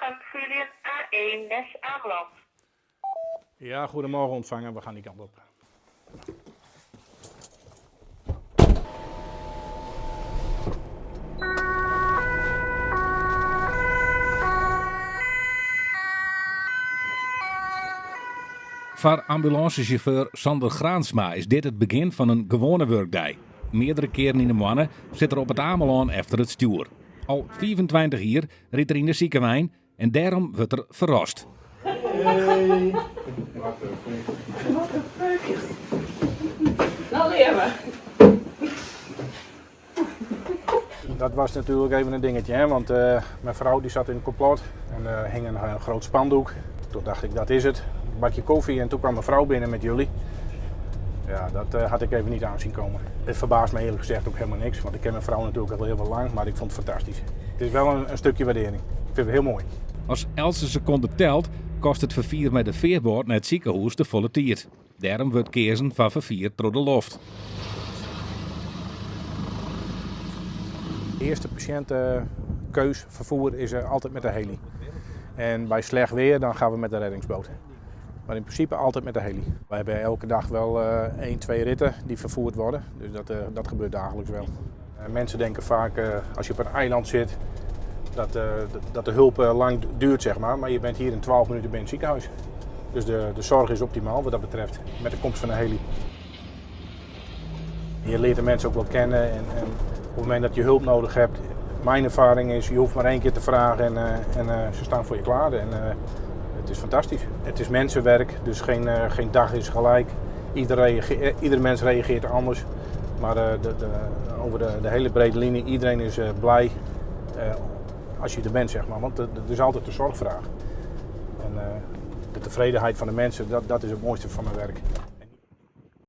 Pavilion A1 Nes Ameland. Ja, goedemorgen ontvangen, we gaan die kant op. Foar ambulânsesjauffeur Sander Graansma is dit it begjin fan in gewoane wurkdei. Meardere kearen yn 'e moanne sit er op It Amelân efter it stjoer. Al 25 jier rydt er yn de sikewein en dêrom wurdt er ferrast. Hey. What the fuck? What the fuck? Nou leare we. Dat was natuurlijk even een dingetje, hè? Want mijn vrouw die zat in het complot en er hing een groot spandoek. Toen dacht ik, dat is het. Een bakje koffie en toen kwam mijn vrouw binnen met jullie. Ja, dat had ik even niet aan zien komen. Het verbaast me eerlijk gezegd ook helemaal niks, want ik ken mijn vrouw natuurlijk al heel veel lang, maar ik vond het fantastisch. Het is wel een stukje waardering. Ik vind het heel mooi. As eltse sekonde telt, kostet it ferfier mei de fearboat nei it sikehûs te folle tiid. Dêrom wurdt keazen foar ferfier troch de loft. De eerste patiëntenkeus vervoer is altijd met de heli. En bij slecht weer dan gaan we met de reddingsboot. Maar in principe altijd met de heli. We hebben elke dag wel 1, 2 ritten die vervoerd worden. Dus dat gebeurt dagelijks wel. Mensen denken vaak als je op een eiland zit dat de hulp lang duurt. Maar je bent hier in 12 minuten bij het ziekenhuis. Dus de zorg is optimaal wat dat betreft met de komst van de heli. Je leert de mensen ook wel kennen en op het moment dat je hulp nodig hebt, mijn ervaring is, je hoeft maar 1 keer te vragen en ze staan voor je klaar. En het is fantastisch. Het is mensenwerk, dus geen dag is gelijk. Ieder mens reageert anders. Maar over de hele brede linie, iedereen is blij als je er bent. Want er is altijd de zorgvraag. En de tevredenheid van de mensen, dat is het mooiste van mijn werk.